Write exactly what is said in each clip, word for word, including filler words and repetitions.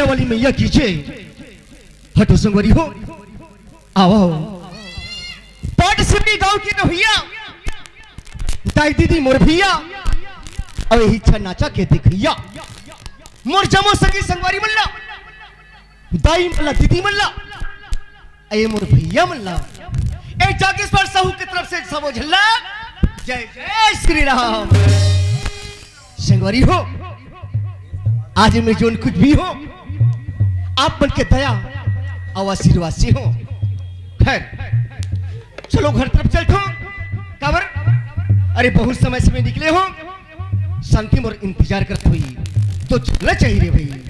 वाली मैया की जय। हटो संगवारी हो, आवा हो। पाट सिवनी गांव के रहोइया, दाई दीदी मोर भैया, अउ इही छन नाचा के देखइया, मोर जम्मो संगी संगवारी मन ला, दाई मन ला, दीदी मन ला, ए मोर भैया मन ला, ए जागेश्वर साहू के तरफ से सबो झन ला जय जय श्री राम। संगवारी हो, आज मैं जोन कुछ भी हो, आप मन के दया अउ आशीर्वाद से हो। खैर, चलो घर तरफ चलथों। काबर? अरे, बहुत समय से मैं निकले हों, शांति मोर इंतजार करत होही, तो चलना चाहिए रे भाई।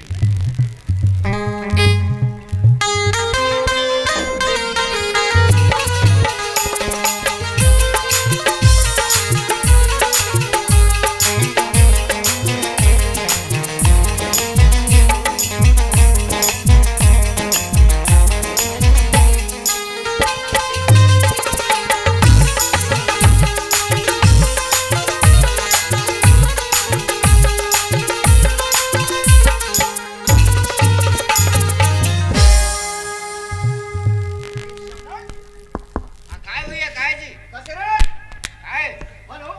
हाँ, काय हुई है, काय जी? कसे रे? काय? बोलो।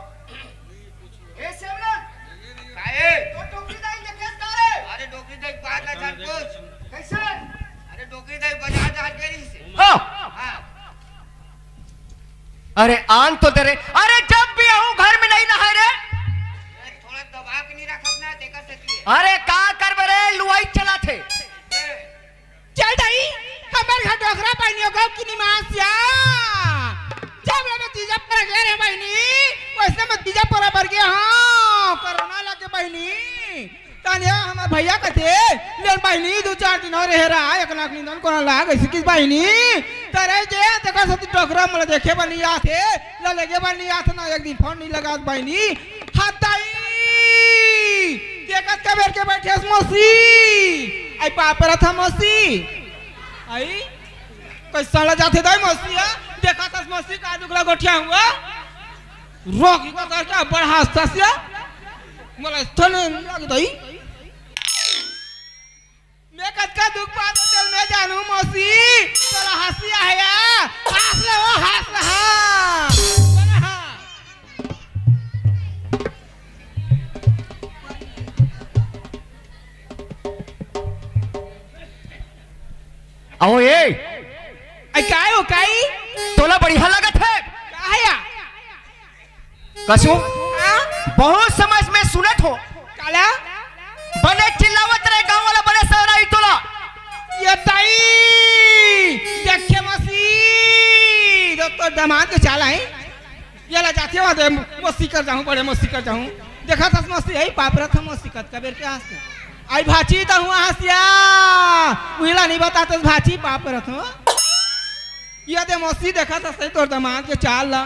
ए, श्यामलाल। काय? तो डोकरी दाई देखेस का रे? अरे, डोकरी दाई बात ना जान कुछ। कैसे? अरे, डोकरी दाई बाजार जा के रही से। हाँ। हाँ। अरे, आन तो दे रे। अरे, जब भी आऊं, घर में नहीं नहाए रे। अरे, थोड़ा दबा के नहीं रखत ना, देखा सकी है। अरे, का करबे रे, लुआई चला थे। ए, चल दाई, हमर घर डोकरा बहिनी हो गो कि निमासिया। जब ले मैं तीजा पर गए रे बहिनी, वैसे मैं तीजा पर बर गया, हाँ, कोरोना लगे बहिनी। तने हमर भैया कथे, ले बहिनी, दू चार दिन और रहे रहा, एक लाख निंदन कोरोना लाग, ऐसे किस बहिनी? तरे जे, देखो सती डोकरा मोला देखे बर नहीं आथे, ला लेगे बर नहीं आथे ना, एक दिन फोन नहीं लगात बहिनी। हाथ दाई, देखत का बेर के बैठे हस मौसी? आई पाप रथा मौसी। आई, कैसा ला जाथे दाई मौसी, हा? देखत हस मौसी का दुखला गोठिया हुआ? रोक ही को करके बड़ा हंसता सिया। मोला स्थल लग दाई। मैं कतका दुख पात हों, चल मैं जानू मौसी, तोला हंसी आया, हंस ले वो, हंस ले, हाँ। आओ ए। आई काय हो काई? तोला बढ़िया लगत हे? का है या? कसो? हाँ? बहुत समय से मैं सुनत हों। काला? बने चिल्लावत रहे गांव वाला, बने सवराई तोला। ये ताई, देखे मसी, तो, तो दमाद के चाल आई। ये ला जाते वहाँ दे, मस्ती कर जाऊँ, बड़े मस्ती कर जाऊँ। देखा था मस्ती, यही पाप रथ मस्ती कत कबेर के हंसते। आई भाची तो हुआ हंसिया, उहिला नहीं बताते भाची पाप रथ हो। ये दे मस्ती देखा था सही तोर दमाद के चाल ला।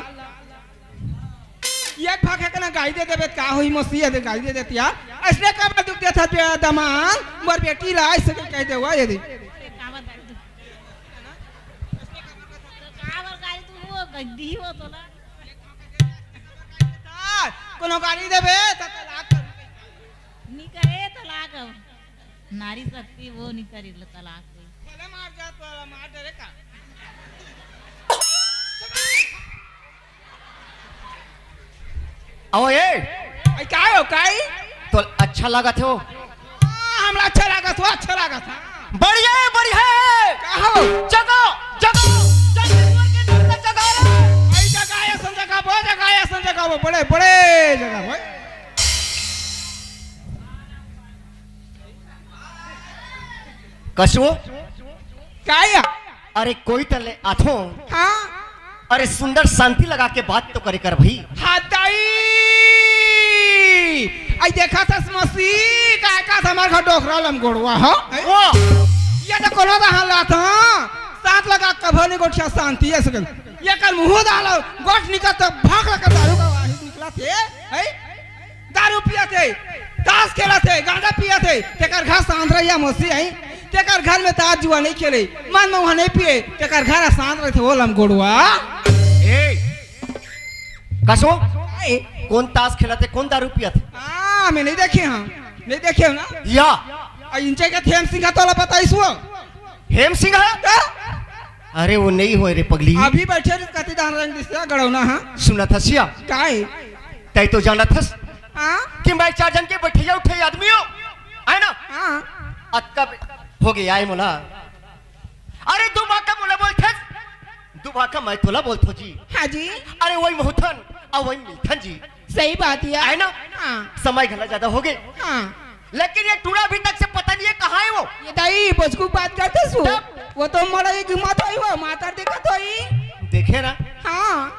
एक फाके के ना गाई दे देबे, का होई मौसी, ये दे गाई दे देतिया। ऐसने काबर दुख देत हस बे दमाद, मोर बेटी ला, ऐसे कह दे हुआ ये दे। काबर गाली तू हो, गद्दी हो तो ना। कोनो गाली देबे, त तलाक कर। नी करे तलाक अब। नारी शक्ति वो नी करे तलाक कोई। भले मार जा तो मार दे रे का। आओ ए। आई काय हो, काय? तो अच्छा लागत हो? हाँ, हमरा अच्छा लागत हो, अच्छा लागत है। बढ़िया है, बढ़िया है। का हो? जगह, जगह, जगह, जगह रे। आई जगह है, ऐसन जगह वो, जगह है, ऐसन जगह वो, बड़े, बड़े जगह वो। कसो? काय या? अरे कोई तले आथो। हाँ? अरे सुंदर शांति लगा के बात तो करे कर भाई। हाँ दाई। आई देखा था मसी, काय का था हमार घर डोकरा लमगोड़वा हो? वो। ये तो कोनो दा हालात, हाँ। साथ लगा कभो नहीं गोठिया शांति है सकल। ये कल मुंह डालो, गोठ निकल तो भाग लगा दारू का वाही निकला थे, है? दारू पियत हे, ताश खेलत हे, गांजा पियत हे, तेकर घर शांत रहिया मौसी आई। तेकर घर में ताश जुआ नहीं खेले, मन में वहाँ नहीं पिए, तेकर घर शांत रहते हो लमगोड़वा। ए, कसो? ए? कौन ताश खेलत हे, कौन दारू पियत हे? हाँ, मैं नहीं देखे हाँ, नहीं देखे हो ना? या। इंचे के हेम सिंह तोला बताइस वो। हेम सिंह? का? अरे वो नहीं होय रे पगली। अभी बैठे रहिस कति दान रंग दिस गड़ौना, हाँ? सुनत हस या? काय? तैं तो जानत हस हाँ? कि मैं चार झन के बइठइया उठइया आदमी हों, है ना? हाँ। अतका हो गे आय मोला। अरे दू भाखा मोला बोलथस, दू भाखा मैं तोला बोलथों जी। हाँ जी। अरे वही मोहथन, अउ वही मिलथन जी। सही बात हे। है ना? हाँ। समय घला जादा हो गे। हाँ। लेकिन ये टूरा अभी तक से पता नहीं है कहाँ है वो। ये दाई, बचकू बात करथस वो। तब? वो तो मड़ई घुमत होही वो, मातर देखत होही। देखे ना? हाँ।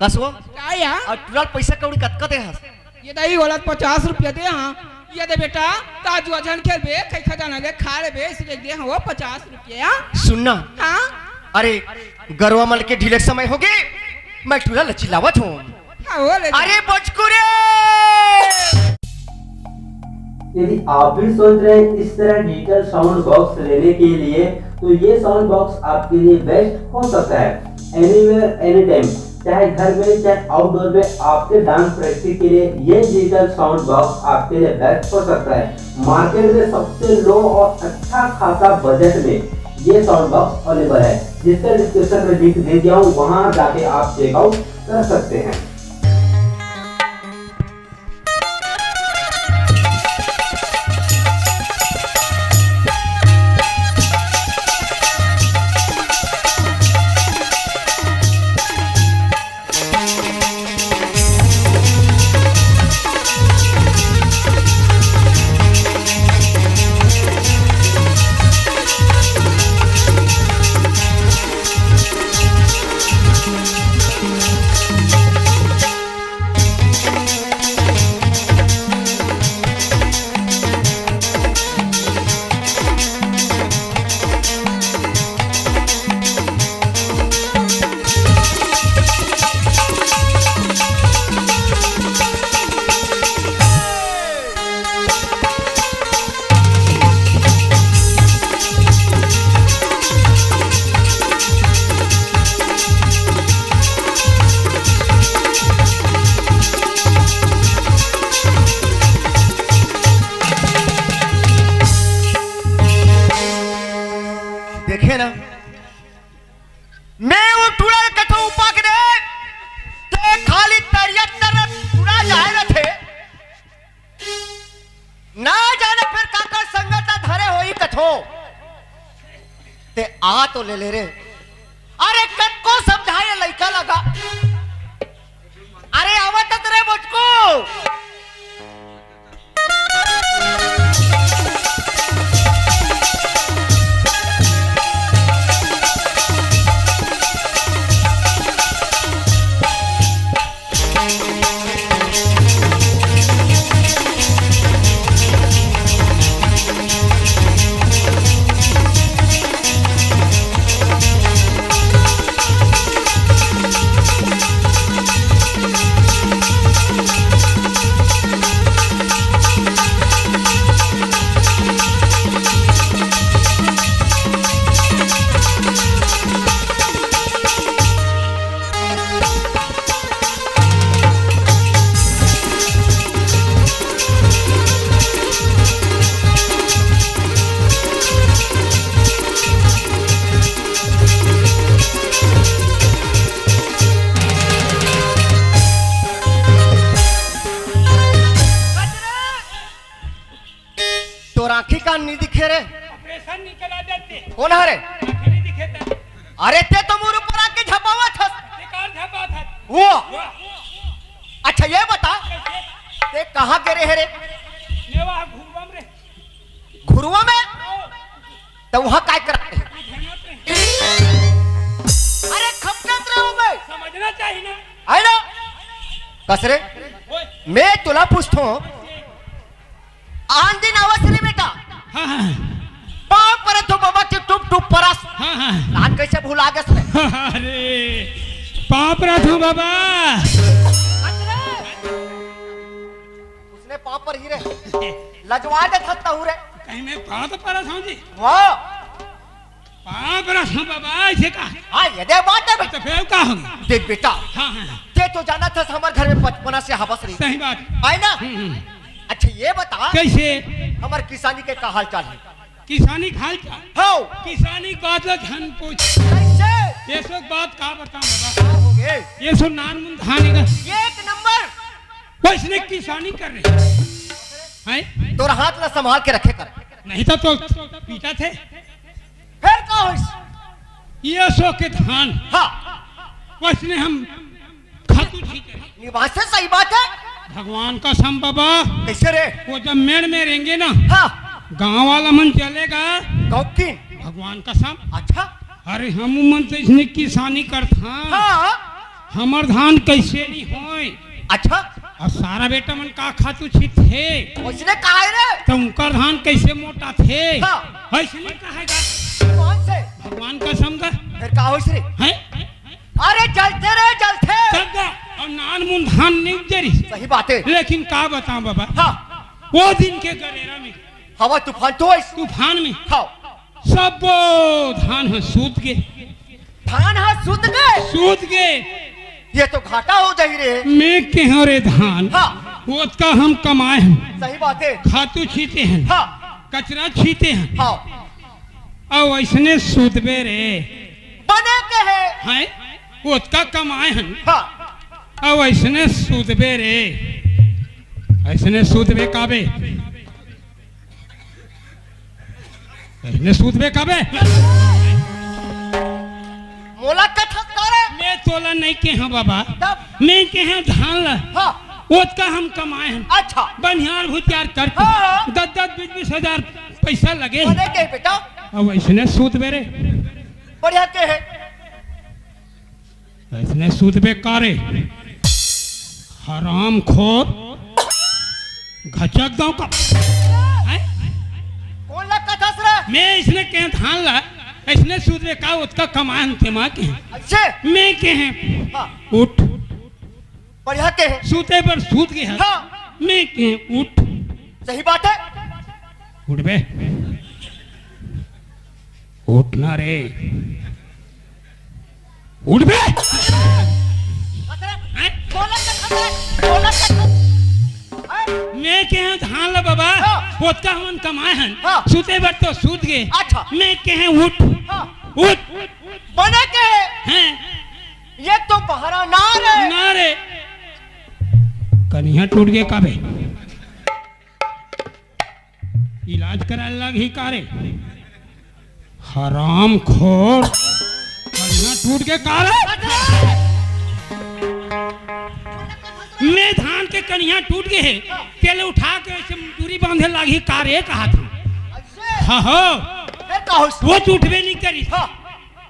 कस वो? का या? अउ टूरा ल पइसा कौड़ी कतका दे हस? ये दाई, ओला पचास रुपया दे हाँ। ये दे बेटा, त जुआ झन खेलबे, खई खजाना ले खा लेबे, इसलिए दे हाँ वो पचास रुपया। सुन ना। हाँ? अरे, गरवा मन के ढीले समय हो गे, मैं टूरा ल चिल्लावत हों। हाँ, वो ले जा। अरे बचकू रे! यदि आप भी सोच रहे हैं इस तरह डिजिटल साउंड बॉक्स लेने के लिए, तो ये साउंड बॉक्स आपके लिए बेस्ट हो सकता है। एनीवेयर, एनी टाइम, चाहे घर में, चाहे आउटडोर में, आपके डांस प्रैक्टिस के लिए ये डिजिटल साउंड बॉक्स आपके लिए बेस्ट हो सकता है। मार्केट में सबसे लो और अच्छा खासा बजट में ये साउंड बॉक्स अवेलेबल है, जिसका डिस्क्रिप्शन में लिंक दे दिया हूँ, वहाँ जाके आप चेकआउट कर सकते हैं। देखे ना, मैं वो टूरा ल कथों उपाक दे, ते खाली तरिया तरफ टूरा जाए रथे। ना जाने फेर काकर संगत ला धरे होही कथों। ते आ तो ले ले रे। अरे कतको समझाए लइका लगा। अरे आवत त रे मुझको। तोर आँखी कान नइ दिखे रे? ऑपरेशन नइ करा देते। कोन हरे? आँखी नइ दिखे ते। अरे ते तो मोर ऊपर आके झपावत हस। बेकार झपावत हस। वो? वाह। अच्छा ये बता, कैसे? ते कहाँ गे रहे रे? मैं वहाँ घुरवा में रे। घुरवा में? ओ। त वहाँ काय करत रहे? घुरवा में। अरे खपकत रहे हो मैं। समझना चाहिए ना। है ना? कस रे? ओए। मैं तोला पूछथों, आन दिन आवस रे बेटा। हाँ, हाँ। पाँव परत हों बाबा के टुप टुप परस। हाँ, हाँ। नान कैसे भुला गेस रे? अरे, पाँव परत हों बाबा। अरे, उसने पाँव परही रे। लजवा देथस तहूँ रे। कहीं मैं पाँव तो परत हों जी। वाह। पाँव परत हों बाबा, ऐसे का? हाँ, ये दे बात है बेटा। तो फेर का होगे? देख बेटा, हाँ, हाँ। ते तो जानत हस हमर घर में बचपना से हवस रही। सही बात। है ना? हम्म, हम्म। अच्छा, ये बता। कैसे? हमर किसानी के का हाल चाल हे? किसानी के हाल चाल? हव। किसानी के बात ला झन पूछ। कइसे? ये सब बात का बतावंव बाबा? का हो गे? ये सब नान मुन धान हे गा। एक नंबर। वइसने किसानी कर रहे हैं। तोर हाथ ला संभाल के रखे कर। नहीं तो, तो पीटथे। फेर का होइस? ये सब के धान। हाँ। वइसने हम खातू छींचे। निवास से सही बात हे। भगवान कसम बाबा। कइसे रे? वो जब मेड़ में रहेंगे ना, हाँ। गांव वाला मन चलेगा। गाँव की? भगवान कसम। अच्छा। अरे, हमू मन तो अइसने किसानी करथन। हाँ। हमर धान कइसे नइ होय? अच्छा। अउ सारा बेटा मन का खातू छींचथे? वइसने कहाय रे? त उंकर धान कइसे मोटाथे? हाँ। अइसने कहाय गा। कौन से? भगवान कसम गा। फेर का होइस रे? हैं? अरे जलथे रे, जलथे। तब गा, अउ नान मुन धान नइ उपजे रिहिस। सही बात हे। लेकिन का बतावंव बाबा? हाँ। वो दिन के गरेरा में। हवा तूफान तो होइस। तूफान में। हाँ। सबो धान ह सूत गे। धान ह सूत गे? सूत गे। ये तो घाटा हो जाही रे। मैं केहेंव रे धान। हाँ। ओतका हम कमाए हन। सही बात हे। खातू छींचे हन। हाँ। कचरा छींचे हन। हाँ। अउ अइसने सूतबे रे। बने केहे। हैं? ओतका कमाए हन। हाँ। अउ अइसने सूतबे रे। अइसने सूतबे काबे। अइसने सूतबे काबे। मोला कथस का रे? मैं तोला नइ केहेंव बाबा। तब? मैं केहेंव धान ला। हाँ। ओतका हम कमाए हन। अच्छा। बनिहार भुतियार करके। हाँ, हाँ। दस दस बीस बीस हजार पइसा लगे। बने केहे बेटा। अउ अइसने सूतबे रे। बढ़िया केहे। अइसने सूतबे का रे? हरामखोर। घचक दंव का। हैं? कोन ला कथस रे? मैं अइसने केहेंव धान ला, अइसने सूतबे का, ओतका कमाए हन ते मैं केहेंव। अच्छा। मैं केहेंव। हाँ। उठ। बढ़िया केहे। सूते बर सूत गे हस। हाँ। मैं केहेंव उठ। सही बात हे। उठबे। उठ ना रे। उठबे। हैं? बोला तो खतरा, बोला तो खतरा। हैं? मैं केहेंव धान ला बाबा, हाँ। ओतका हमन कमाए हन। हाँ। सूते बर तो सूत गे। अच्छा। मैं केहेंव उठ। हाँ। उठ। बने केहे। हैं? ये तो बहरा ना रे। ना रे। कनिहा टूट गे काबे। इलाज कराए लागही का रे? हरामखोर। कनिहा टूट गे का रे? मैं धान के कनिहा टूट गे हे, तेला उठा के अइसे डोरी बांधे लागही का रे, कहत हंव। हाँ, हाँ। फेर का होइस? वो तो उठबे नइ करिस। हाँ।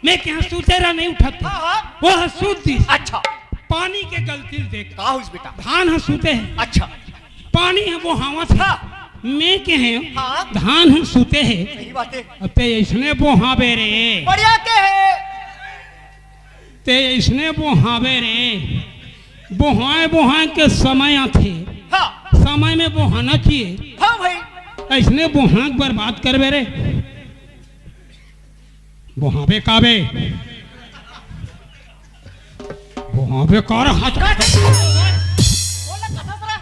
मैं केहेंव सूते रह, नइ उठत हे। हाँ, हाँ। वो ह सूत दिस। अच्छा। पानी के गलती ल देख। का होइस बेटा? धान ह सूते हे। अच्छा। पानी ह बोहावत हे। हाँ। मैं केहेंव, हाँ। धान ह सूते हे। सही बात हे। अब ते अइसने बोहाबे रे। बढ़िया केहे। ते अइसने बोहाबे रे। बोहाए बोहाए के समय आथे। हाँ। समय में बोहाना चाहिए। हाँ भाई। अइसने बोहा के बर्बाद करबे रे। बोहाबे काबे? बोहाबे कर हाथ।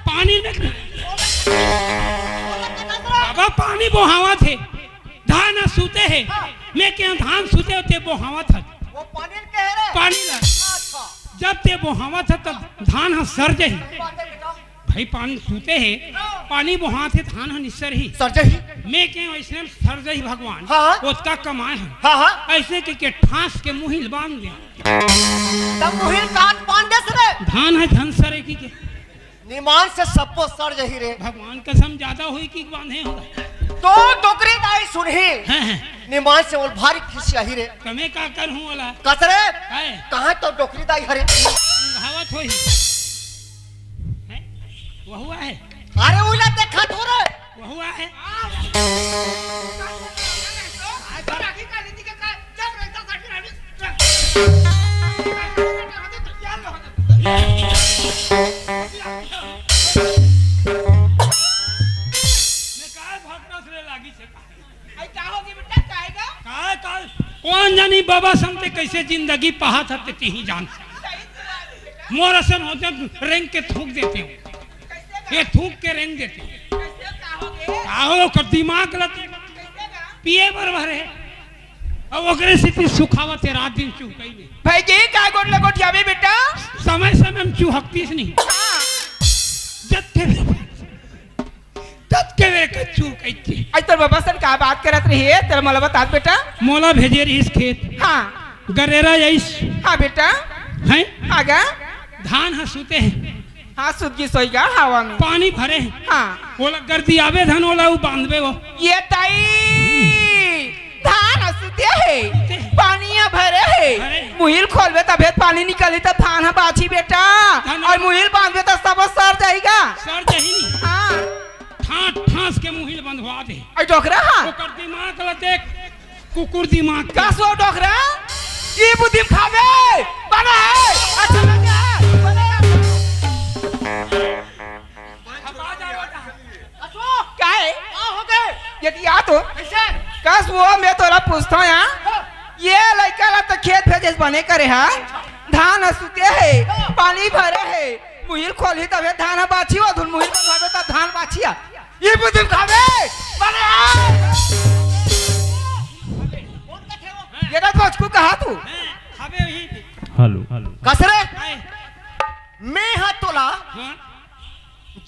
पानी में। बाबा, पानी बोहावत हे, धान ह सूते हे। मैं केहेंव धान सूते हे, ते बोहावत हस। वो पानी ल केहे रे। पानी ला। अच्छा। जब ते बोहावत हस, तब धान ह सर जाही। भाई, पानी सूते हे, पानी बोहात हे, धान ह निसरही। सर जाही। मैं केहेंव अइसने सर जाही भगवान। हाँ, हाँ। ओतका कमाए हन। हाँ, हाँ। अइसने कहिके ठास के मुही ल बांध दे। तब मुही ल काबर बांध देस रे? धान ह झन सरे कहिके। निमान से सबो सर जाही रे। भगवान कसम, जादा होही कहिके बांधे हों। तो डोकरी दाई सुनही। हैं, हैं। निमान से ओला भारी खिसियाही रे। त मैं का करहूं ओला? कस रे? हैं। कहां तो डोकरी दाई हरे? घावत होही। हैं? वहू आहे। अरे उला देखा तो रे। वहू आहे। मैं काय भटकस रे लागी से का? अरे का होगे बेटा, काहे गा? काय, काय? कोन जानी बाबा संग ते कइसे जिंदगी पाहत हस ते तिही जान। सही बात बेटा। मोर असन होते रेंग के थूक देतेंव। कइसे गा? ये थूक के रेंग देतेंव। कइसे का होगे? का हो, ओकर दिमाग ल पिए बर भरे। अब ओकरे सेती सुखावत हे रात दिन चुहकई में। भाई जी, का गोड़ ल गोठियाबे बेटा? समय समय में चुहकतीस नहीं। हाँ। जब के तब के वे कच्चू कहिथे। आई तोर बाबा सन का बात करत रही हे, तेरा मोला बता बेटा। मोला भेजे रहिस खेत। हाँ। गरेरा आइस। हाँ बेटा। हैं? हाँ गा। धान ह सुते हे। हाँ, सुत गिस होही गा हवा में। पानी भरे हे। हाँ। ओला गर्दियाबे धन ओला उ बांधबे वो। ये ताई। धान ह सुते हे, पानी ह भरे हे। अरे। मुहिल खोलबे तभे पानी निकलही त धान ह बाची बेटा। धान अउ मुहिल बांधबे त सब सर जाही गा। सर जाही नी। हाँ। ठांस ठांस के मुहिल बंधवा दे। अउ डोकरा ह। ओकर दिमाग ल देख, कुकुर दिमाग के। का सो डोकरा? ई बुद्धि म खाबे। बने हे। अच्छा लगे हे। बने हे। का हे? का हो गे? ये दिया तो। कइसे? कस वो मैं तोला पूछथंव या। हाँ। ये लइका ला तो खेत भेजेस बने करे हा। धान ह सुते हे, हाँ। पानी भरे हे, मुहिल खोलही तभे धान ह बाची, ओ धुन मुहिल खोलबे तब धान बाची आ। ये बुद्धि म खाबे, बने आ। ये ना बचकू कहा तू। हेलो। कस रे? मैं हा तोला हाँ।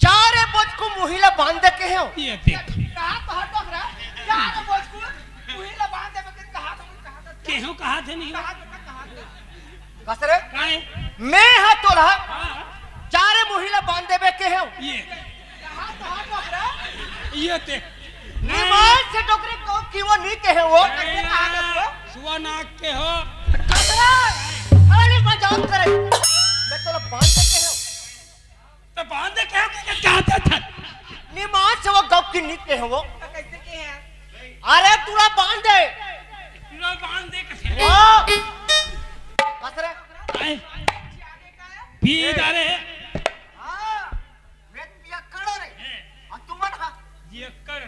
जा रे बचकू, मुही ला बांध दे केहेंव। ये देख। कहा तो हट डोकरा, जा रे बचकू, मुही ला बांध दे, मैं कहा तो, कहा तो। केहेंव कहा थे नहीं। कहा तो, कहा तो। कस रे? काहे? मैं हा तोला हाँ। जा रे मुही ला बांध देबे केहेंव। ये। कहा तो हट डोकरा। ये देख। निमान से डोकरे को कि वो नहीं केहेंव। अरे कइसे कहा था यार, वो? सुआ नाक के हो। कस रे? अरे नहीं मजाक करे। मैं तोला बांध दे केहेंव। त बांध दे केहेंव के, के कहत हस? निमान से वो गप की नहीं केहेंव। कइसे केहेंव? अरे तोला बांध दे। तोला बांध दे कइसे? हाँ। कस रे? आए। पी जा रे। हाँ। मैं पियक्कड़ रे। अउ तुमन हा? पियक्कड़।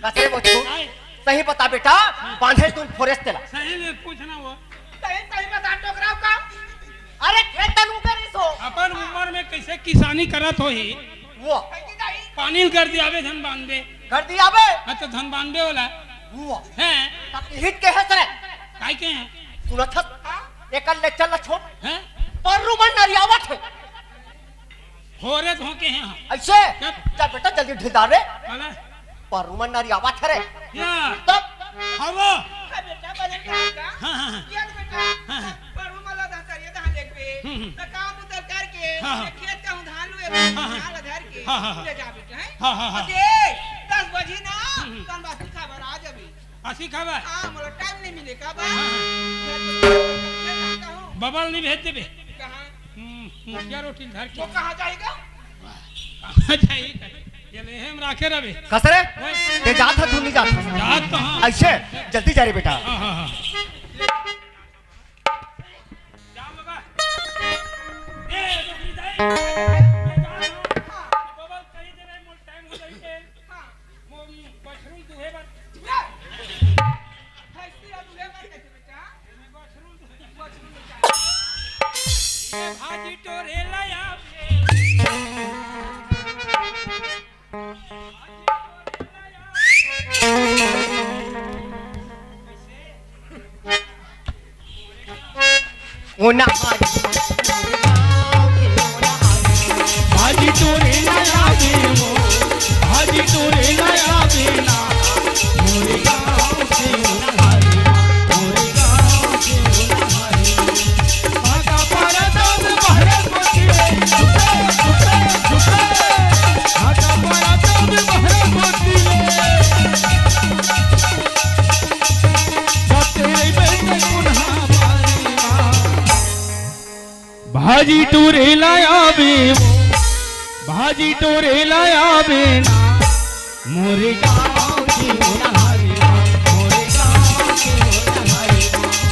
कस रे बचकू? आए। सही बता बेटा, बांधे तुम फॉरेस्ट ला। सही में पूछना वो। सही, सही बता डोकरा का। अरे खेत तन उगरिस हो। अपन उमर में कइसे किसानी करत होही? वो। पानी ल गर्दियाबे धन बांधबे। गर्दियाबे? हाँ, त धन बांधबे ओला। वो। हैं? तब हित के हस रे? काय के हैं? सुनत हस? एकर ले चल छोड़। हैं? पर रुमन नरियावत हे। हो रे, धोखे हैं हम। अइसे? चल। चल बेटा, जल्दी ढिलदार रे। चले। पर रुमन नरियावत हे रे। या। तब? हवो। हाँ बेटा, बने का? हाँ, हाँ, हाँ। ये तो बेटा, हाँ, हाँ। पर रुमन ला दहतरिया दहा लेके। हम्म, हम्म। तो काम उतर करके, हाँ, हाँ। ये खेत का हूँ धान लुए, हाँ, हाँ। धान ला धर के, हाँ, हाँ, हाँ। ले जा बेटा, हैं? हाँ, हाँ, हाँ। अरे, दस बजी ना, हम्म, हम्म। तन बासी खबर आ जाबे। बासी खबर? हाँ, मोला टाइम नहीं मिले का बा? हाँ, हाँ। मैं तो खेत जाता हूँ। बबल नहीं भेज देबे? कहाँ? हम्म, मुखिया रोटी धर के। वो कहाँ जाएगा? कहाँ जाएगा? ये ले हम राखे रहे। कस रे? ओए। ते जात ह, तू नहीं जात ह। जात तो हाँ। अइसे, जल्दी जा रे बेटा। हाँ, हाँ, हाँ। जा बाबा। ए, नौकरी जाए। ए, जा ना। बबल कहीं दे रहे, मोर टाइम हो जाई के। हाँ। वो बछरू दुहे बर। भैंसी दुहे बर कैसे बेटा? भाजी टोरे लाया। ओ ना भाजी टोरे लाया देवो, भाजी टोरे लाया देना। मोरे गाँव के ओ ना भाजी, मोरे गाँव के ओ ना भाजी। भाजी टोरे लाया बे, भाजी टोरे लाया बे ना। मोरे गाँव के ओ ना हरे, मोरे गाँव के ओ ना हरे,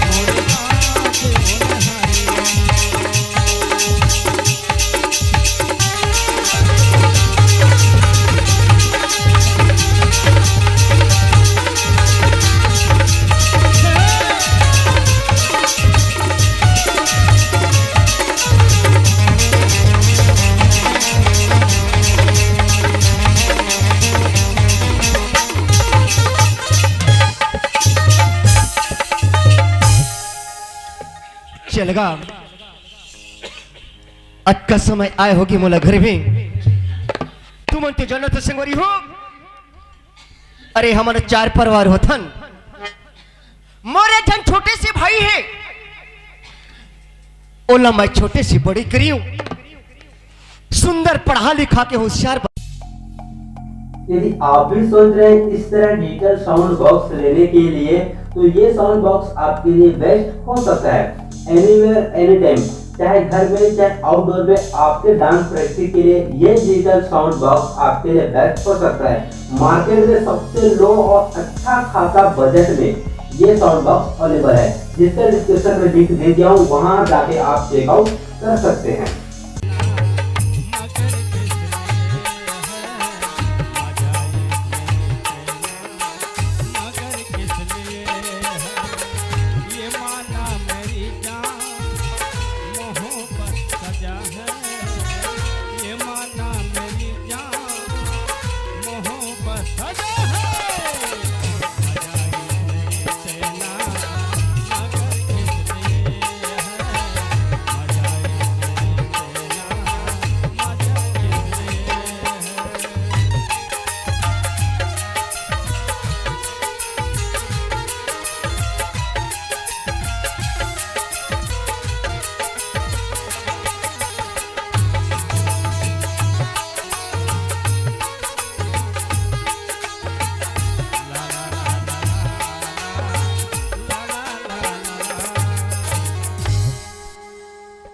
मोरे गाँव के ओ ना हरे। लगा, अतका समय आए होगे मोला घर में। तुमन तो जानत हो संगवारी हो, अरे हमन चार परिवार होथन। मोर एक झन छोटे से भाई हे, ओला मैं छोटे से बड़े करियों, सुंदर पढ़ा लिखा के होशियार बन- यदि आप भी सोच रहे हैं इस तरह डिजिटल साउंड बॉक्स लेने के लिए, तो ये साउंड बॉक्स आपके लिए बेस्ट हो सकता है। एनीवेयर, एनी टाइम, चाहे घर में, चाहे आउटडोर में, आपके डांस प्रैक्टिस के लिए ये डिजिटल साउंड बॉक्स आपके लिए बेस्ट हो सकता है। मार्केट में सबसे लो और अच्छा खासा बजट में ये साउंड बॉक्स अवेलेबल है, जिसका डिस्क्रिप्शन में लिंक दे दिया हूँ, वहाँ जाके आप चेकआउट कर सकते हैं।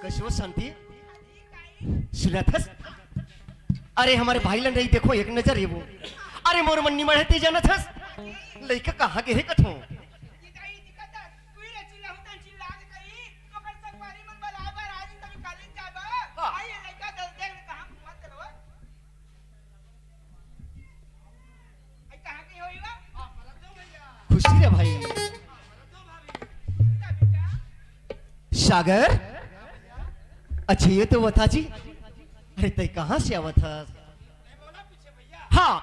कइसे हो शांति? सुनत हस? अरे हमर भाई ला नहीं देखो एक नजर ये वो। अरे मोर मन निमन हे ते जानत हस? लइका कहाँ गे हे कथो? खुशी रे भाई। सागर, अच्छा ये तो बता जी, अरे तय कहाँ से आवत हस? हाँ।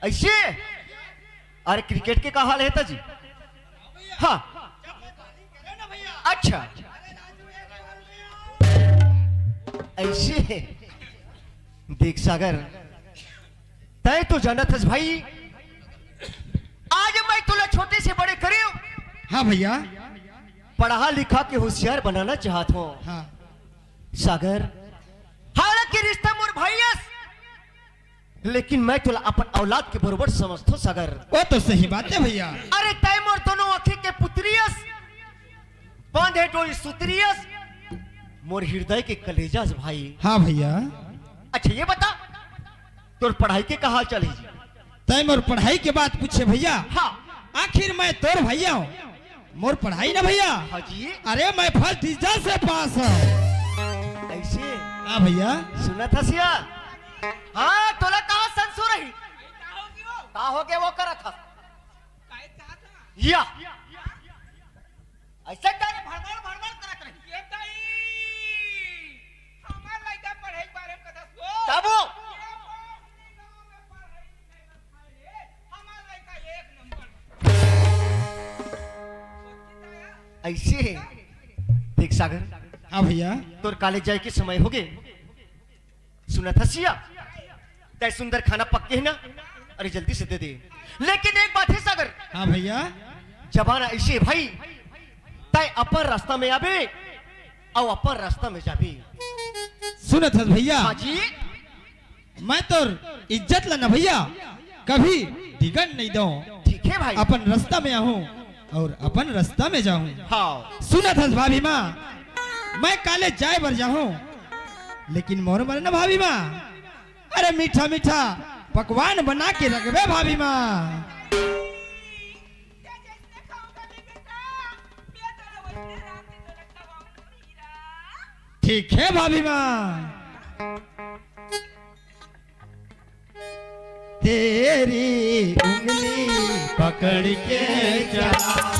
अइसे? अरे क्रिकेट के का हाल हे त जी? हाँ। अच्छा। अइसे? देख सागर, तय तो जानत हस भाई, आज मैं तोला छोटे से बड़े करेंव। हाँ भैया। पढ़ा लिखा के होशियार बनाना चाहत हों। हाँ। सागर, हालांकि रिश्ता मोर भाई अस, लेकिन मैं तोला अपन औलाद के बरोबर समझथों सागर। वो तो सही बात हे भैया। अरे तय मोर दोनों आँखी के पुतरी अस, बांधे डोरी सुतरी अस, मोर हृदय के कलेजा अस भाई। हाँ भैया। अच्छा ये बता, तोर पढ़ाई के का हाल चाल हे जी? तय मोर पढ़ाई के बात पूछे भैया। हाँ। आखिर मैं तोर भैया हों, मोर पढ़ाई ना भैया। हाँ जी। अरे मैं फर्स्ट डिवीजन से पास हों। अइसे? हाँ भैया। सुनत हस या? हाँ, तोला का संसो रही? का हो गे वो करत हस? या। अइसे करे भड़बड़ भड़बड़ करत रही। ये ताई, हमार लइका पढ़ाई के बारे में कथस वो। तब वो? अइसे? देख सागर। हाँ भैया। तोर कॉलेज जाए के समय होगे। सुनत हस या? तय सुंदर खाना पक गे हे ना? अरे जल्दी से दे दे। लेकिन एक बात हे सागर। हाँ भैया। जमाना अइसे हे भाई, तय अपन रास्ता में आबे अउ अपन रास्ता में जाबे। सुनत हस भैया। हाँ जी। मैं तोर इज्जत ला ना भैया कभी डिगन नहीं दों। ठीक हे भाई। अपन रास्ता में आहूँ अउ अपन रास्ता में जाहूँ। हाँ। सुनत हस भाभी माँ, मैं कॉलेज जाए बर जाहूँ, लेकिन मोर बर ना भाभी माँ, अरे मीठा मीठा पकवान बना के रखबे भाभी माँ। ठीक हे भाभी माँ। तेरी उंगली पकड़ के चला।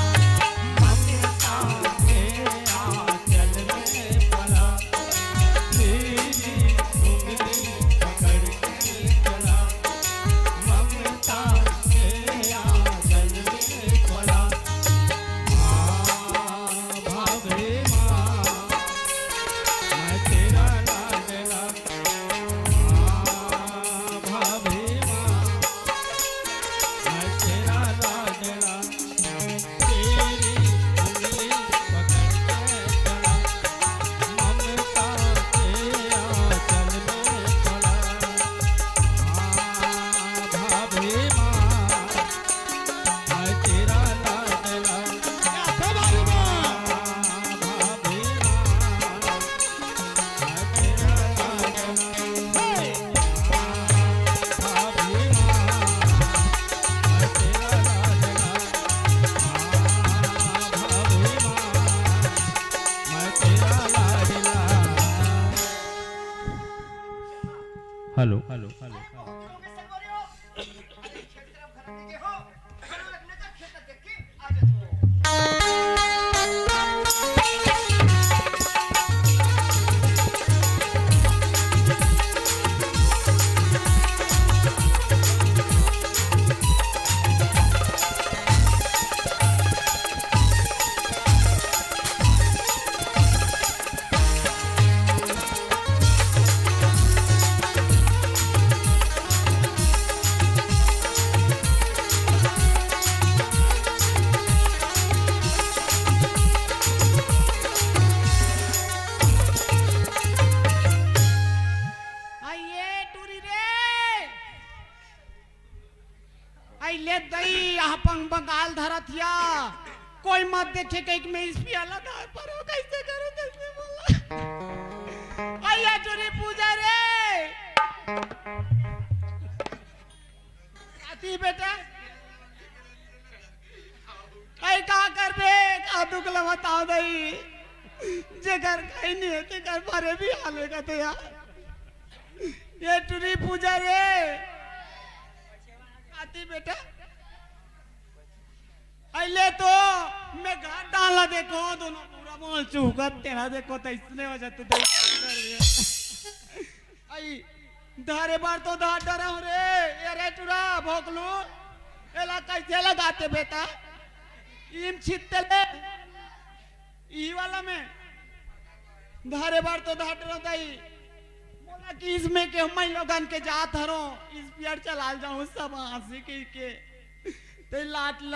हेलो। आइए टूरी रे। आई ले दई, यहाँ पंग बंगाल धरत हिया। कोई मत देखे कहिके मैं इस पियाला धार पर हो, कैसे करूँ, कैसे बोला? आइया चुरी पूजा रे। आती बेटा। आई का करबे, का दुख ल बताओ दई। जेकर कहीं नहीं है, तेकर बारे भी हाल होगा तो यार। ये टुरी पूजा रे। आती बेटा। अइले तो मैं घर डाला देखो, दोनों पूरा मोल चुहकत तेरा देखो, तो इसने वजह तो देख कर रही है। आई धारे बार तो धार डरा हो रे, ये रे टुरा भोकलू, एला कैसे लगाते बेटा? ईम छित्ते ले, ई वाला में। धारे बार तो धार डरा दाई। मोला कि इसमें के मैं लोगन के जात हरो, इस पियर चलाल जाऊं सब हंसी की के। ते लाट ल,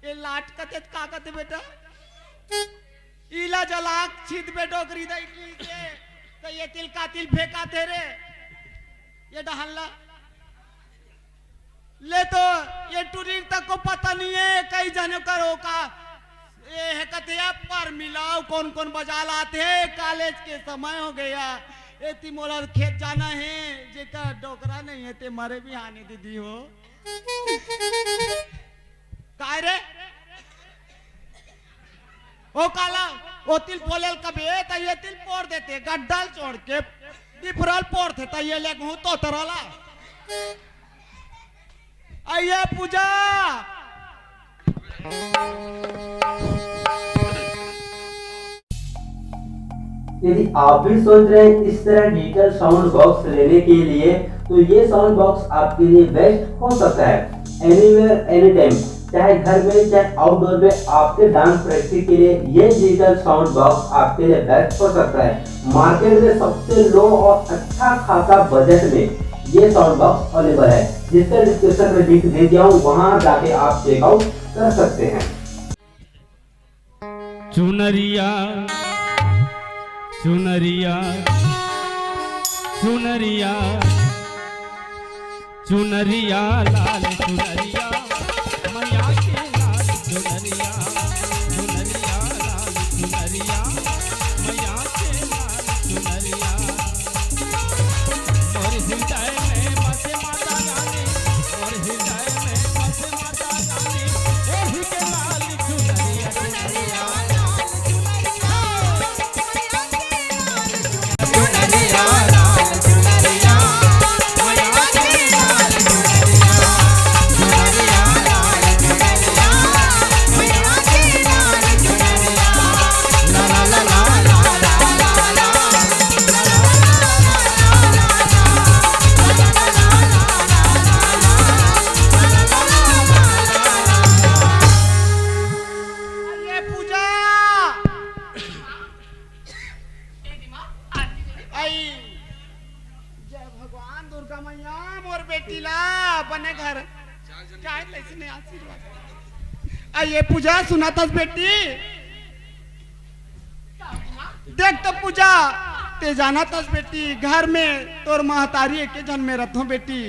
ये लाट कते का कते बेटा? इला जलाक छिद बे डोकरी दई की के। तो ये तिल का तिल फेंका थे रे। ये डहन ला। ले तो ये टुरी तक को पता नहीं है, कई जने करो का। ये है कथे पर मिलाओ कौन कौन बजा लाते हैं, कॉलेज के समय हो गया। ये ती मोला खेत जाना है, जेकर डोकरा नहीं है ते मरे भी आने दीदी हो। काय रे? ओ काला, ओ तिल फोलेल कबे, त ये तिल पोर देते, गड्डल छोड़ के, डिफरल पोर थे, त ये ले कहूँ तो तरला। आइए पूजा। यदि आप भी सोच रहे हैं इस तरह डिजिटल साउंड बॉक्स लेने के लिए, तो ये साउंड बॉक्स आपके लिए बेस्ट हो सकता है। एनीवेयर एनी टाइम, चाहे घर में चाहे आउटडोर में, आपके डांस प्रैक्टिस के लिए ये डिजिटल साउंड बॉक्स आपके लिए बेस्ट हो सकता है। मार्केट में सबसे लो और अच्छा खासा बजट में ये साउंड बॉक्स अवेलेबल है, जिसका डिस्क्रिप्शन में लिंक दे दिया हूँ, वहां जाके आप चेकआउट कर सकते हैं। चुनरिया, चुनरिया, चुनरिया, चुनरिया, लाल चुनरिया, मैया के लाल चुनरिया, चुनरिया, लाल चुनरिया, मैया के लाल चुनरिया। मोर हृदय में बसे माता रानी, मोर हृदय में बसे माता रानी, ओढ़ के लाल चुनरिया, चुनरिया, लाल चुनरिया। ये पूजा। आई, जय भगवान दुर्गा मैया, मोर बेटी ला बने घर। चाहे तैसने आशीर्वाद। आ ये पूजा सुनत हस बेटी, देख तो पूजा, ते जानत हस बेटी, घर में तोर महतारी एके झन में रथों बेटी।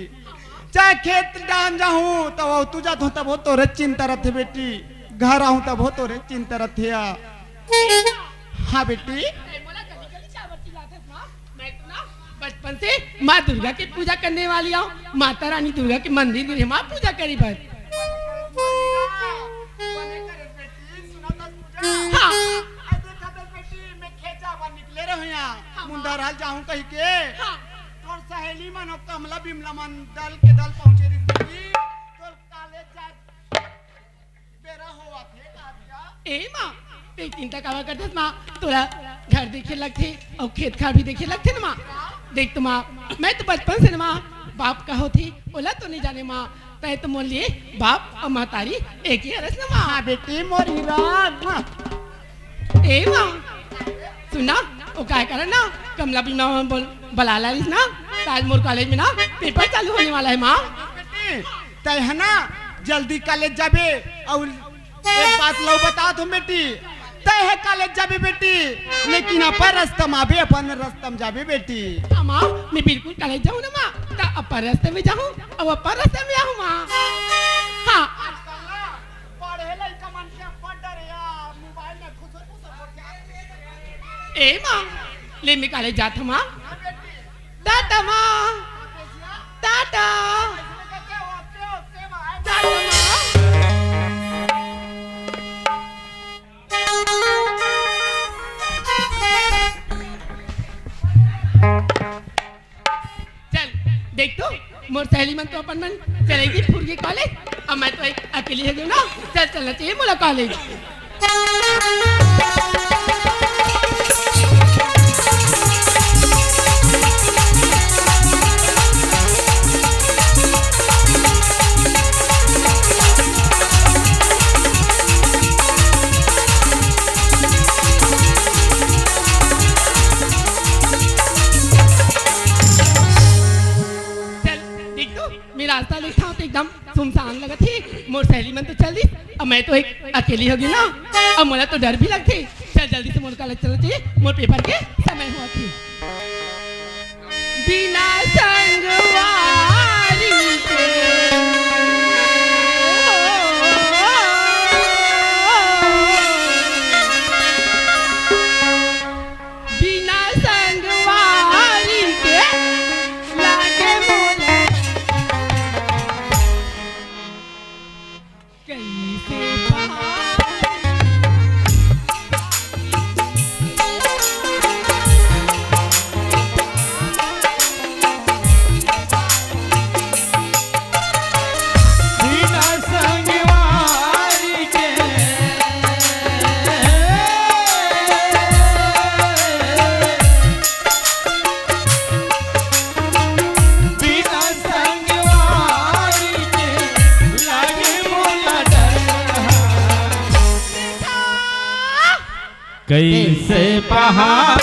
चाहे खेत डाहन जाहूं, तब तू जात हो, तब तोरे चिंता रथे बेटी। घर आहूं, तब तोरे चिंता रथे। आ हाँ बेटी। तै मोला गली गली चावल खिलाथस माँ। मैं तो ना बचपन से माँ दुर्गा की पूजा करने वाली हूँ। माता रानी दुर्गा के मंदिर में माँ पूजा करी बर। हाँ। अरे देखा तो बेटी, मैं खेत जावा निकले रहूँ यहाँ। हाँ, माँ। मुंदर हाल जाऊँ कहीं के। हाँ। थोड़ा सा सहेली मन अउ कमला बिमला मन दल के दल पहुंचे रिहिस बेटी। तोर कॉलेज जाए बेरा होवत हे का भैया? ए माँ, ते चिंता काबर करथस माँ? तोला घर देखे लगथे अउ खेत खार भी देखे लगथे ना माँ। देख तो माँ, मैं तो बचपन से ना माँ बाप का होथे ओला तो नहीं जाने माँ। तैं तो मोर लिए बाप अउ महतारी एक ही हरस ना माँ। हाँ बेटी, मोर हीरा। ए माँ, सुन ना, ओ काय करन ना, कमला बिमला बोल, बला लाइस ना, त आज मोर कॉलेज में ना पेपर चालू होने वाला है माँ। बेटी, तैं है ना, जल्दी कॉलेज जाबे। अउ एक बात लव बतात हूँ बेटी, तैं है कॉलेज जाबे बेटी, लेकिन अपन रस्ता में आबे, अपन रस्ता में जाबे बेटी। हाँ माँ, मैं बिल्कुल कॉलेज जाहूँ ना माँ, त अपन रस्ते में जाहूँ अउ अपन रस्ते में आहूँ माँ। हाँ। पढ़े लइका मन के अब्बड़ डर हे यार, मोबाइल में खुसर खुसर होत जाथे। ए माँ, ले मैं कॉलेज जात हँव माँ। हाँ बेटी। टाटा माँ। हाँ बेटिया। टाटा। अइसने करके होते होते माँ। टाटा माँ। चल, देख तो, मोर सहेली मन तो अपन मन चले गिस फुरगे कॉलेज, अउ मैं तो एक अकेली हो गेंव ना। चल, चलना चाहिए मोला कॉलेज। चल, देख तो, मैं रास्ता देखत हँव त एकदम सुनसान लगत हे। मोर सहेली मन तो चल दिस, अउ मैं तो एक अकेली हो गेंव ना, अउ मोला तो डर भी लगथे। चल जल्दी से मोर कॉलेज चलना चाहिए, मोर पेपर के समय होवत हे। बिना संगवारी के बिना संगवारी के लागे मोला कइसे पाई। बिना संगवारी के बिना संगवारी के लागे मोला डर। कइसे पहाड़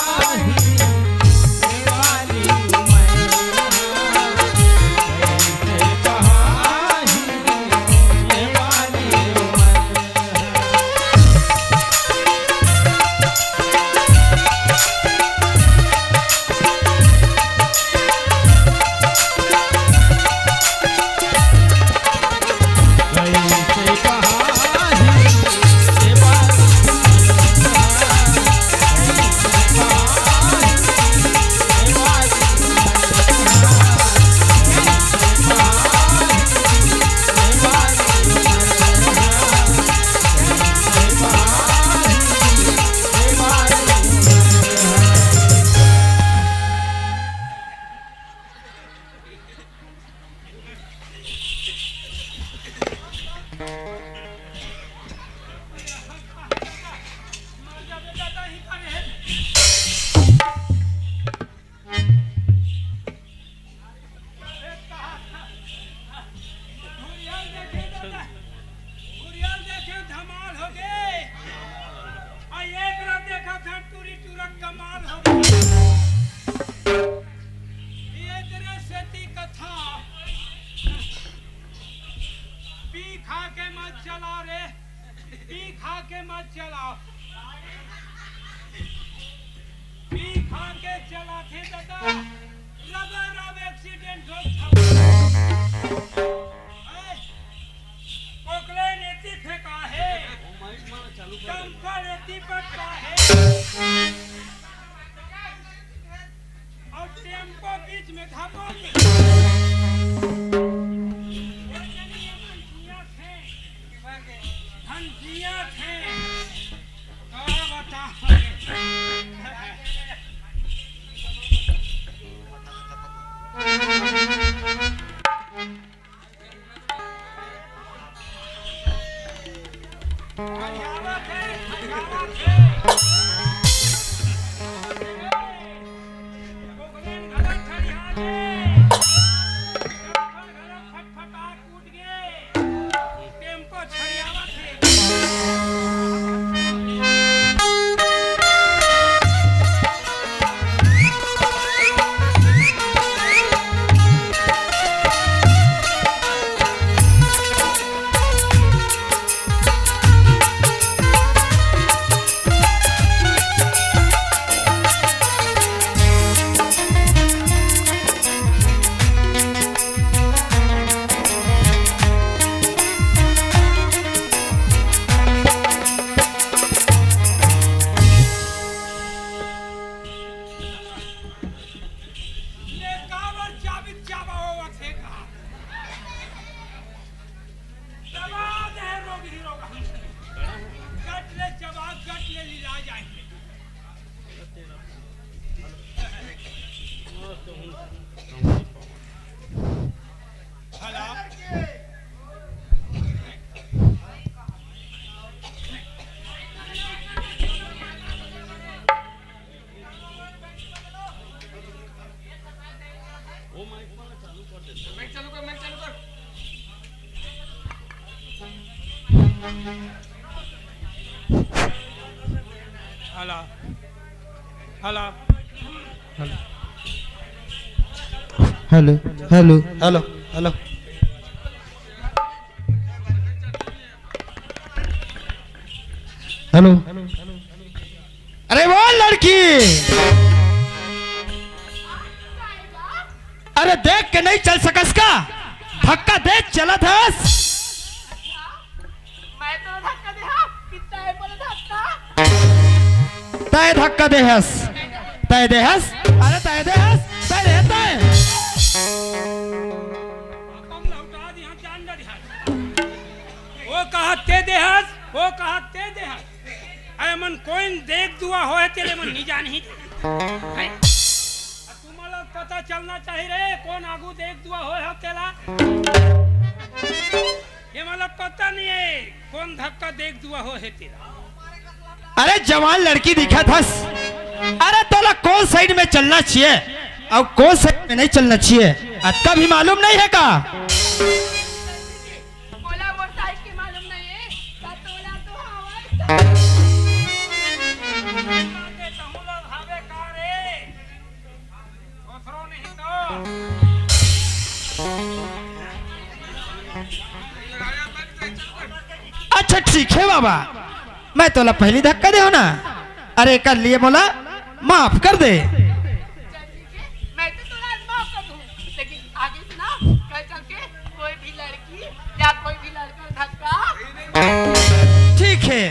घुरियाल देखे धमाल हो गे। आ एक रात देखा था टूरी टूरा कमाल हो गे। ये तेरे सेती कथा पी खा के मत चला रे। पी खा के मत चलाओ। पी खा के चलाथे दादा, रबा रब एक्सीडेंट हो जाथे। ओकले रेती फेंका हे, डंपर रेती पटका हे। अउ टेम्पो बीच में धमा के। धनजिया थे। का बता? फरियावत हे, फरियावत हे। गोगलेन घलो फरिया गे। डंफर घलो फटफटा कूद गे। टेम्पो छरियावत हे। ले काबर चाबित चाबा होवत हे का? चबा दे रोगही रोगही। गट ले चबा, गट ले लिला जाए। हला। Hello, hello, hello, hello, hello, hello. Hello. अरे वो लड़की, अरे देख के नहीं चल सकस का? धक्का दे चलत हस। मैं तो धक्का दे हस, कितना है बोले धक्का? तय धक्का दे हस, तय दे हस, अरे तय दे हस, तय दे तय। वो कहा ते दे हस, वो कहा ते दे हस। अरे मन कोई देख दुआ होए तेरे मन नहीं जान ही। तुम्हारा पता चलना चाहिए रे, कौन आगू देख दुआ होए हो तेला। ये मतलब पता नहीं है कौन धक्का देख दुआ होए है तेला। अरे जवान लड़की दिखत हस, अरे तोला कौन साइड में चलना चाहिए और कौन साइड में नहीं चलना चाहिए, अतका भी मालूम नहीं है का? मोला मोर साइज के मालूम नहीं है, त तोला तो हवय। अच्छा ठीक है बाबा, मैं तोला पहली धक्का दे हो ना, अरे कर लिए मोला माफ कर दे। मैं तो तोला आज माफ कर दूं, लेकिन आगे से ना कल चल के कोई भी लड़की या कोई भी लड़का धक्का। ठीक है।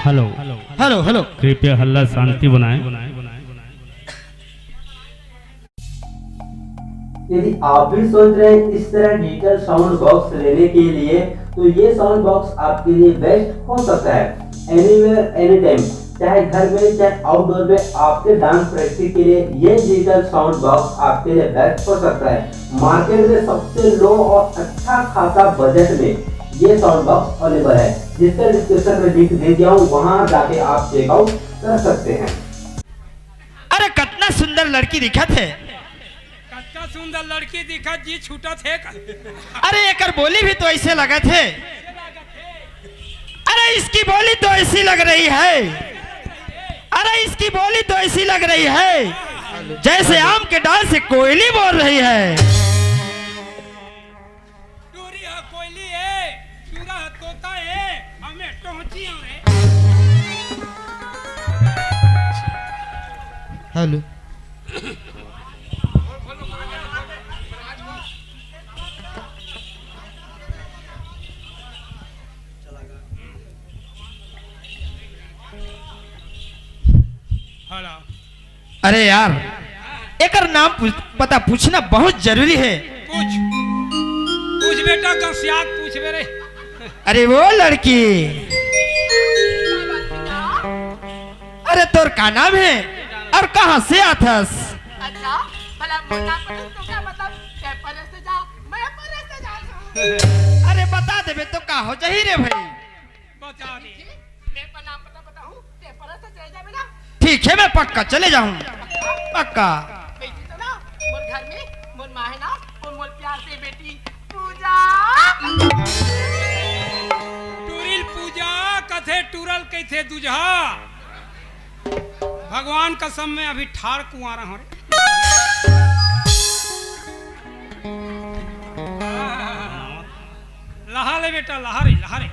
हेलो। Hello, hello. कृपया हल्ला शांति बनाएं। यदि आप भी सोच रहे हैं इस तरह डिजिटल साउंड बॉक्स लेने के लिए, तो ये साउंड बॉक्स आपके लिए बेस्ट हो सकता है। एनीवेयर एनी टाइम, चाहे घर में चाहे आउटडोर में, आपके डांस प्रैक्टिस के लिए ये डिजिटल साउंड बॉक्स आपके लिए बेस्ट हो सकता है। मार्केट में सबसे लो और अच्छा खासा बजट में ये साउंड बॉक्स अवेलेबल है, जिसका डिस्क्रिप्शन में लिंक दे दिया हूँ, वहां जाके आप चेकआउट कर सकते हैं। अरे कतना सुंदर लड़की दिखत हे। कतका सुंदर लड़की दिखत जी, छूटत हे का? अरे एकर बोली भी तो ऐसे लगत हे। अरे इसकी बोली तो ऐसी लग रही है, अरे इसकी बोली तो ऐसी लग रही है जैसे आम के डाल से कोयली बोल रही है। टूरी हा कोयली हे, टूरा हा तोता हे, हमें टोहची हवे। हेलो। हेलो। अरे यार, एकर नाम पूछ, पता पूछना बहुत जरूरी है। पूछ, पूछ बेटा, गसियात पूछ मेरे। अरे वो लड़की, अरे तोर का नाम है और कहाँ से आथस? अच्छा, मोर नाम पता तो का मतलब? तैं परे से जा, मैं परे से जा। अरे बता देबे तो का हो जाही रे भाई? बता दे। मैं पर नाम पता बताहूँ, तैं परे से चले जाबे ना। ठीक है, मैं पक्का चले जाहूँ। पक्का? पक्का। बेटी तो ना, मोर घर में, मोर माँ है ना, वो मोर प्यार से बेटी पूजा। टूरिल पूजा कथे, टूरल कथे दूजहा। भगवान कसम, मैं अभी ठाड़ कुंवारा हूँ रे। लहा ले बेटा, लहा रे, लहा रे।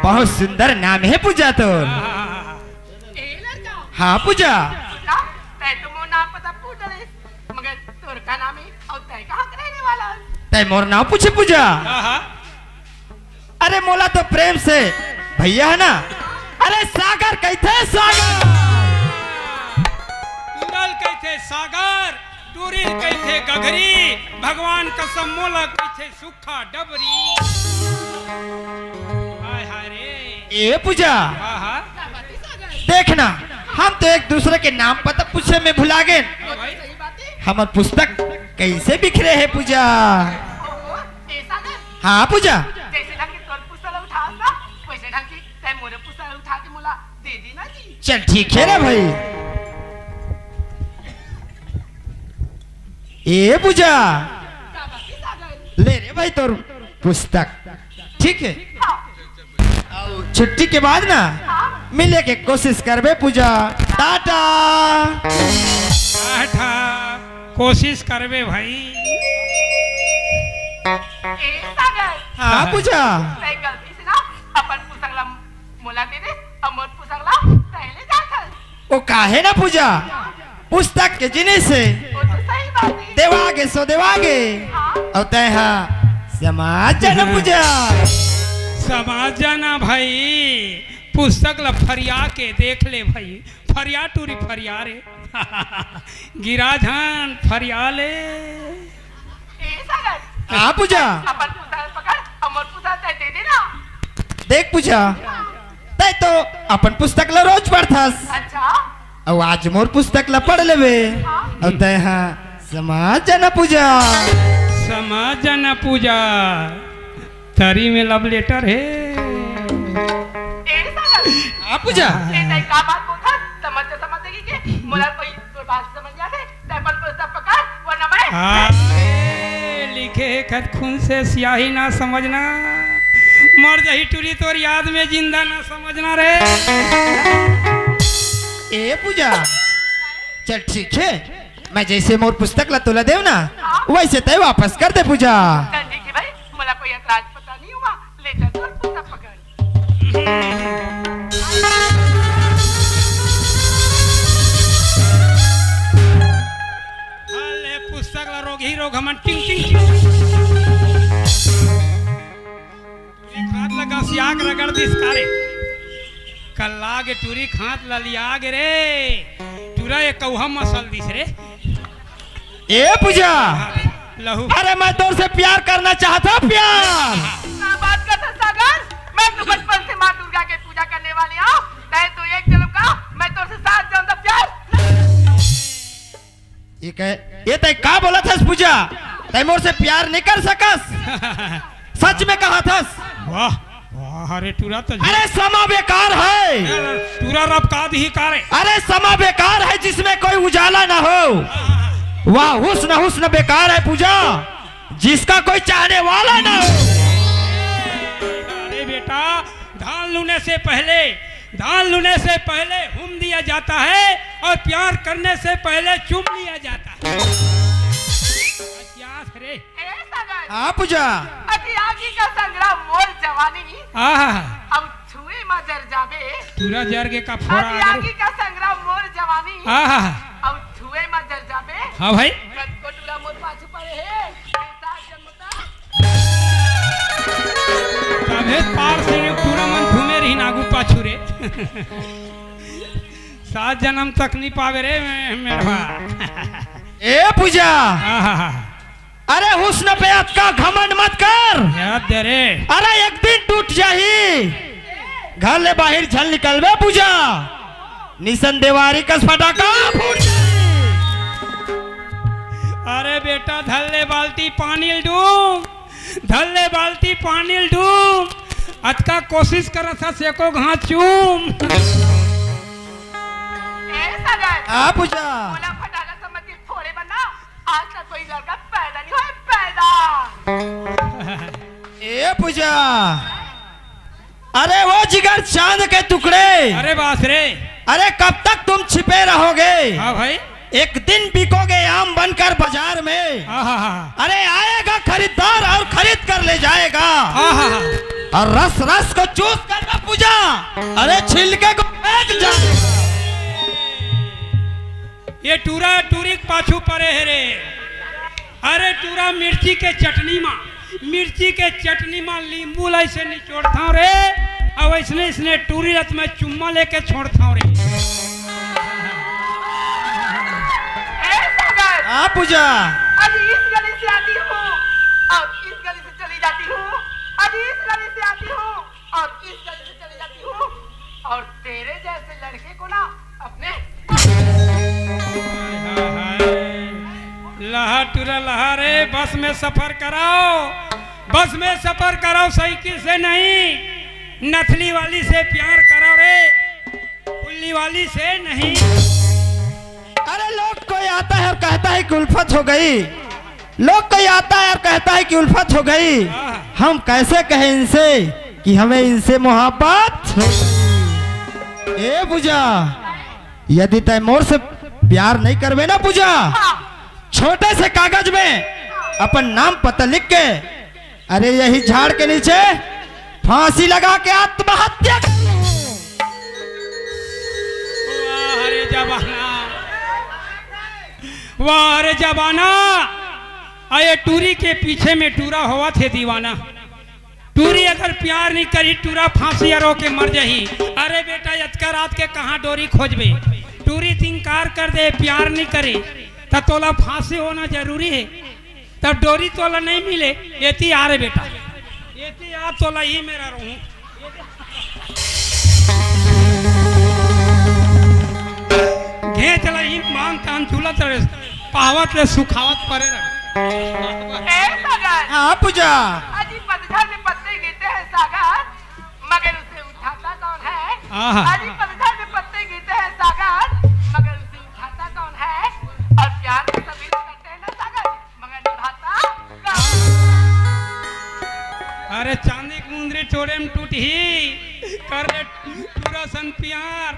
बहुत सुंदर नाम है पूजा तोर। ए लड़का। हाँ पूजा। पूजा, तैं तो मोर नाम पता पूछ ले, मगर तोर का नाम है और तैं कहाँ के रहने वाला है? तैं मोर नाम पूछे पूजा। हाँ, हाँ। अरे मोला तो प्रेम से भैया है ना, अरे सागर कथे, सागर। टूरल कथे सागर, टूरिल कथे गगरी, भगवान कसम मोला कथे सुक्खा डबरी। हाय हाय रे। ए पूजा, हाँ, हाँ। देखना, हम तो एक दूसरे के नाम पता पूछे में भुला गेन। हाँ भाई। हमर पुस्तक कैसे बिखरे हे पूजा? हाँ पूजा। जैसे ढंग के तोर पुस्तक ला उठास ना, वैसे ढंग के तैं मोरे पुस्तक ला उठा के मोला दे देना जी। चल ठीक है रे भाई। ए पूजा, का बात है सागर? ले रे भाई तोर पुस्तक, ठीक है? हाँ। अउ छुट्टी के बाद ना मिले के कोशिश करबे पूजा। टाटा। टाटा। कोशिश करबे भाई। ए सागर। हाँ पूजा। तैं गलती से ना अपन पुस्तक ला मोला दे दे, अउ मोर पुस्तक ला तैं ले जाथस। ओ काहे ना पूजा, पुस्तक के जिनिस हे। वो तो सही बात है। देवागे सो देवागे। हाँ। अउ तैं हा समाज जाना पूजा। समाज जाना भाई, पुस्तक ला फरिया के देख ले भाई, फरिया टूरी फरिया रे। गिरा झन फरिया ले। ए सागर। हाँ पूजा। अपन पुस्तक पकड़, हमर पुस्तक तैं दे देना। देख पूजा, तैं तो अपन पुस्तक ला रोज पढ़थस। अच्छा। अउ आज मोर पुस्तक ला पढ़ लेबे। हाँ। अउ तैं हा समाज जाना पूजा। समाज जाना पूजा। तरी में love letter हे। ए सागर। हाँ पूजा। ए, तैं का बात बोलथस? समझ, समझ देगी के? मोला कोई तोर बात समझ नहीं आथे। तैं अपन पुस्तक पकड़, वरना मैं अरे, लिखे हे खत खून से स्याही ना समझना, मर जाही टूरी तोर याद में जिंदा ना समझना रे। ए पूजा, चल ठीक है, मैं जैसे मोर पुस्तक ला तोला देव ना, वैसे तैं वापस कर दे पूजा। चल ठीक है भाई, मोला कोई एतराज पता नहीं हुआ, ले चल तोर पुस्तक पकड़। अरे पुस्तक ला रोगही रोग हमन टिंग टिंग टिंग। टूरी खात ला गसिया के रगड़ दिस का रे। कल्ला गे टूरी खात ला लिया गे रे। टूरा ए कौहा मसल दिस रे। ए पूजा, लहू। अरे मैं तोर से प्यार करना चाहता हूँ, प्यार। क्या बात करता सागर? मैं तो बचपन से माँ दुर्गा के पूजा करने वाली हूँ। मैं तो एक जन्म का, मैं तोर से सात जन्म का प्यार। ये कहे, ये तैं का बोलथस पूजा? तैं मोर से प्यार नहीं कर सकस। सच में कहा थस। वाह, वाह, अरे टूरा तो अरे समा बेकार है। टूरा रब का दिही का रे? अरे समा बेकार है जिसमें कोई उजाला ना हो। वाह हुस्न, हुस्न बेकार है पूजा, जिसका कोई चाहने वाला ना हो। अरे बेटा, धान लूने से पहले, धान लूने से पहले हुम दिया जाता है और प्यार करने से पहले चूम लिया जाता है। क्या रे? ए सागर। हाँ पूजा। अति आगी का संग्राम मोर जवानी। आहा। अब छुए मा जर जाबे। पूरा जर के का फोरा अति आगे। आगी का संग्राम मोर जवानी। आहा। अब छुए मा जर जाबे। हाँ भाई। कतको टूरा मोर पाछू पड़े हे। सात जन्म का। तभे पार से रे पूरा मन घूमे रही नागू पाछू रे। सात जन्म तक नहीं पावे रे मे-, मेरवा। ए पूजा। आहा। अरे हुस्न पे अतका घमंड मत कर। याद दे रे। अरे एक दिन टूट जाही। घर ले बाहर झल निकलबे पूजा। निशन देवारी कस फटाका फूट जाही। त धर ले बाल्टी पानी ल डूम, धर ले बाल्टी पानी ल डूम, अतका कोशिश करत हस एको घांव चूम। ए सागर, हाँ पूजा। मोला फटाका समझ के थोड़े बना, आज तक कोई लड़का पैदा नहीं होय, पैदा। ए पूजा, अरे वो जिगर चांद के टुकड़े, अरे बास रे। अरे कब तक तुम छिपे रहोगे? हाँ भाई। एक दिन बिकोगे आम बनकर बाजार में। हाँ, हाँ, हाँ। अरे आएगा खरीदार और खरीद कर ले जाएगा। हाँ, हाँ, हाँ। और रस रस को चूस कर ना पूजा, अरे छिलके को फेंक जाएगा। ये टूरा टूरी के पाछू परे हे रे। अरे टूरा मिर्ची के चटनी मा, मिर्ची के चटनी मा नींबू ला अइसे निचोड़थंव रे, अउ अइसने अइसने टूरी ला त मैं चुम्मा लेके छोड़थंव रे। ए सागर, हाँ पूजा। आज इस गली से आती हूँ और इस गली से चली जाती हूँ, आज इस गली से आती हूँ और इस गली से चली जाती हूँ, और तेरे जैसे लड़के को ना अपने लहा टूरा लहा रे, बस में सफर कराओ, बस में सफर कराओ, साइकिल से नहीं, नथली वाली से प्यार कराओ रे, फुल्ली वाली से नहीं। अरे लोग कोई आता है और कहता है कि उल्फत हो गई, लोग कोई आता है और कहता है कि उल्फत हो गई। हाँ। हम कैसे कहें इनसे कि हमें इनसे मोहब्बत हो गई? ए पूजा, यदि तय मोर से प्यार नहीं करबे ना पूजा, हाँ। छोटे से कागज में अपन नाम पता लिख के, अरे यही झाड़ के नीचे फांसी लगा के आत्महत्या कर ले। वाह रे जमाना, वाह रे जमाना। अरे टूरी के पीछे में टूरा होवत हे दीवाना। टूरी अगर प्यार नहीं करी, टूरा फांसी अरो के मर जाही। अरे बेटा, अतका रात के कहाँ डोरी खोजबे? टूरी त इंकार कर दे, प्यार नहीं करे, त तोला फांसी होना जरूरी हे। तब डोरी तोला नहीं मिले, एती आ रे बेटा, एती आ, तोला ही मेरा रहूं। घेंच ला ही मान तान झूलत रहे, पावत ले सुखावत परे रहे। ए सागर। हाँ पूजा। अजी पतझड़ में पत्ते गिरते हैं सागर, मगर उसे उठाता कौन है? आहा। अजी पतझड़ में पत्ते गिरते हैं सागर, मगर उसे उठाता कौन है? और प्यार में सभी लोग करते हैं ना सागर, मगर निभाता कौन? अरे चांदी की मुंदरी टोरे में टूटही, कर ले टूरा सन प्यार,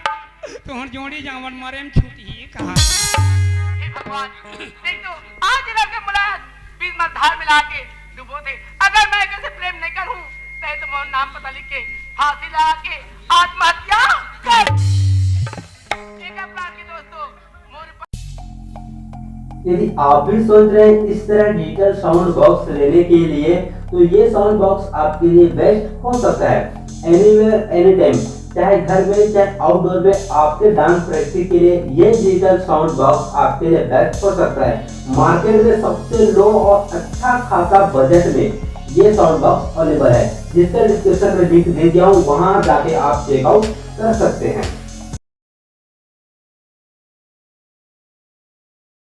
तोहर जोड़ी जावन मरे में छूटही कहा। हे भगवान, देख तो, आज लड़के मुलायम बीच में धार मिला के डुबो दे। अगर मैं कैसे प्रेम नहीं करूं, नहीं तो मोर नाम पता लिख के फांसी लगा के आत्महत्या कर। एक अपराध के दोस्तों, मोर यदि आप भी सोच रहे हैं इस तरह डिजिटल साउंड बॉक्स लेने के लिए, तो ये साउंड बॉक्स आपके लिए बेस्ट हो सकता है। एनीवेयर एनी टाइम, चाहे घर में चाहे आउटडोर में, आपके डांस प्रैक्टिस के लिए ये डिजिटल साउंड बॉक्स आपके लिए बेस्ट हो सकता है। मार्केट में सबसे लो और अच्छा खासा बजट में ये साउंड बॉक्स अवेलेबल है, जिसका डिस्क्रिप्शन में लिंक दे दिया हूँ, वहां जाके आप चेकआउट कर सकते हैं।